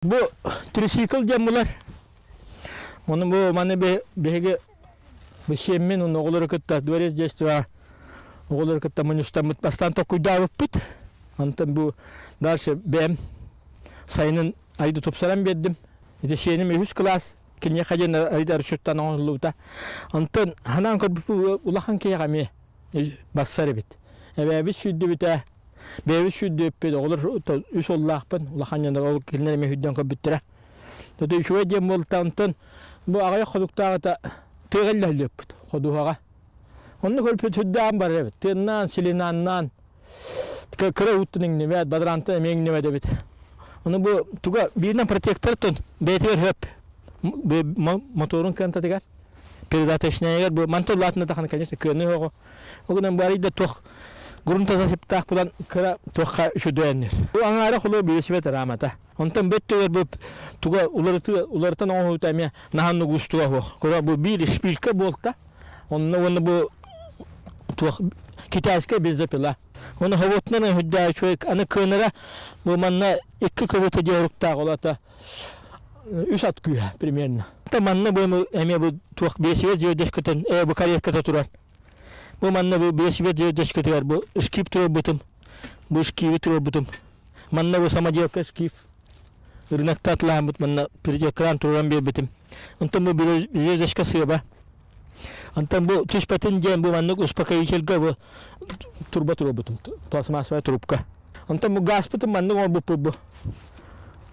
Бу трисикл диэн булар. Оны бу маны биһиги бу сиэммин уонна оҕолору кытта дворец детства оҕолору кытта мунньустаммыт бастаан толкуйдаабыппыт. Онтон бу дальше бэйэм сайынын айды тупсаран биэрдим. Ити сиэним үһүс кылаас киниэхэ диэн айды арчыттан оҥоһуллубута. Онтон ханаан көрбүппүт улахан киһиэхэ эмиэ бассар эбит. Эбээбит сүүрдүбүтэ, бэйэбит сүүрдүбүппүт, оҕолор үс уоллаахпын, улахан дьоннор ол кинилэр эмиэ сүүрдэн көрбүттэрэ. Ото үчүгэй диэн буолта, онтон бу аҕыйах ходуктааҕыта тыаҕа иллэһиллиэппит ходуһаҕа. Онно көрбүт сүрдээх барар эбит. Тыыннаан, силинааннаан, кыра ууттан иҥнибэт, бадараантан эмиэ иҥнибэт эбит. Ону бу туга бииринэн протектор тун бэйэтигэр хөп моторун кыамтатыгар передаточнайыгар бу мантан улаатына тахана конечно кыаны оҕо ол гынан бары да туох грунта засыптаах булан кыра туохха үчүдөөннөр бу аҥаара холуо билисибет рамата онтон бөттөгөр бу туга уларыты уларытан оҥоһуута эмиэ наһан уустуга суох кура бу биир шпилька буолта онно уонна бу туох китайская бензопила оны ховотунан үрдээ үчүгэй аны кыанара бу манна икки кыбыта диэруктаах олата үс ат күүһэ примерно. Манна бу эмиэ бу туох биэсибэ звездочкатын бу каретката турар. Бу манна бу биэсибэ звездочкатыгар бу шкип туруорбутум. Бу шкиви туруорбутум. Манна бу самоделка шкив рынокта атылааммыт манна экран туруоран биэрбитим. Онтон бу звездочка сыаба. Онтон бу түспэтин диэн бу маннык успокоительга бу турба туруорбутум. Пластмассовая трубка. Онтон бу газпытын маннык оҥорбуппут бу.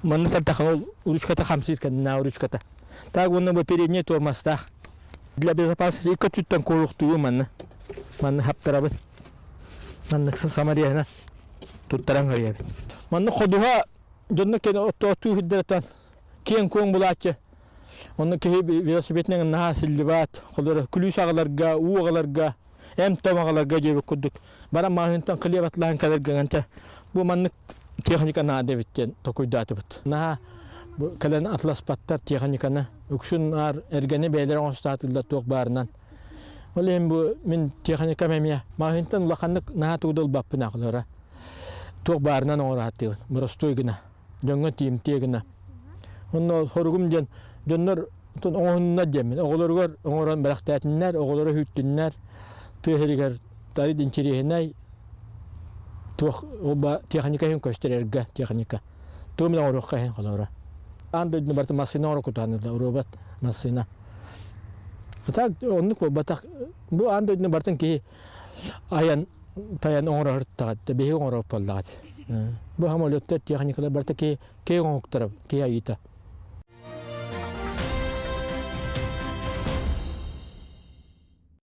Манна сартахан ол ручката хамсыыр кэннинээҕи ручката. Так уонна бу передний тормозтаах. Для безопасности икки өттүттэн куолуктуубун манна. Манна хаптарабын. Маннык саморезына туттаран көрөбүн. Манна ходуһа дьонно кэнэ оттоотуу сирдэртэн киэҥ-куоҥ булааччы. Онно киһи велосипединэн наһаа силлибаат, холобура күлүүс аҕаларга, уу аҕаларга, эм-том аҕаларга диэбит курдук баран маҕаһыынтан хлеб атлаан кэлэргэ бу маннык техника наада эбит диэн толкуйдаатыбыт. Наһаа бу кэлэн атласпаттар техниканы. Үксүн аар эргэни бэйэлэрэ оҥостаатыллар туох баарынан. Ол иһин бу мин техникам эмиэ маҕаһыынтан улаханнык наһаа тугу да ылбаппын аҕалара. Туох баарынан оҥорааттыыбын, боростуой гына. Дьоҥҥо тиийимтиэ гына. Онно соругум диэн дьоннор оҥоһуннар диэммин. Оҕолоругар оҥорон бэлэхтээтиннэр, оҕолоро үһүттүннэр. Тыа сиригэр тарид интэриэһинэй туох оба техника иһин көстөр эргэ техника. Тугу эмэ оҥоруохха иһин холобура. Аан дойдуну барыта массыына оҥоро кутаанырда, робот массыына. Так оннук буолбатах. Бу аан дойдуну барытын киһи айан тайан оҥороһуттаҕат биһиги оҥоруох буоллаҕат. Бу самолеттар техникалар барыта киһи киһи оҥоһуктара, киһи айыыта.